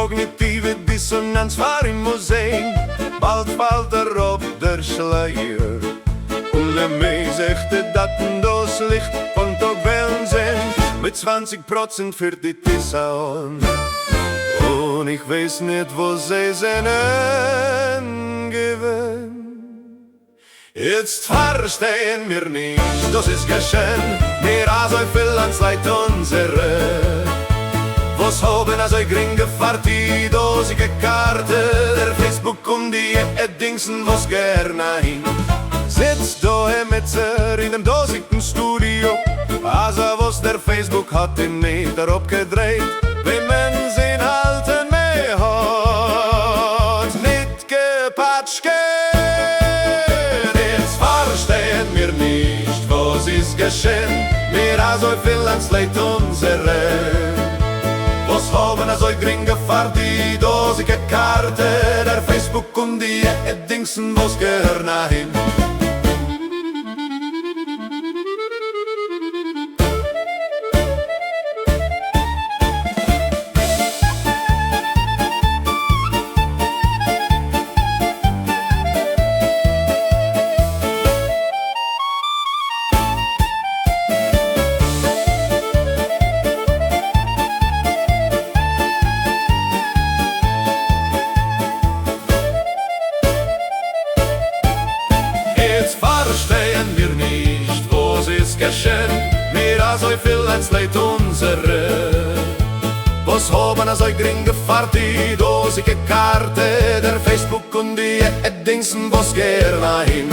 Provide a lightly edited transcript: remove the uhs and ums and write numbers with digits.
קאגניטיווע דיסאנאנס פאר אים מוז זען, באלד פאלט אראפ דער שלייער, און למעשה עכטע דאטן דאס ליכט פון טאג וועלן זען. מיט 20% פירט די טיסא אן, און איך ווייס ניט וואס זיי זענען געווען. איצט פארשטייען מיר נישט דאס איז געשען, מיר אזויפיל לאנדסלייט אונזערע, וואס האבן אזוי גרינג געפארט די דאזיגע קארטע, דער פעיסבוק און די דינגסן וואס געהערן אהין. זיצט דא עמיצער אין דעם דאזיגן סטודיאו, אזא וואס דער פעיסבוק האט אים ניט אראפגעדרייט, וועמענס אינהאלטן מען האט ניט געפאטשקעט. איצט פארשטייען מיר נישט וואס איז געשען, מיר אזויפיל לאנדסלייט אונזערע, וואס האבן אזוי גרינג געפארט די דאזיגע קארטע, דער פעיסבוק און די דינגסן וואס געהערן אהין. איצט פארשטייען מיר נישט וואס איז געשען, מיר אזויפיל לאנדסלייט אונזערע, וואס האבן אזוי גרינג געפארט די דאזיגע קארטע, דער פעיסבוק און די דינגסן וואס געהערן אהין.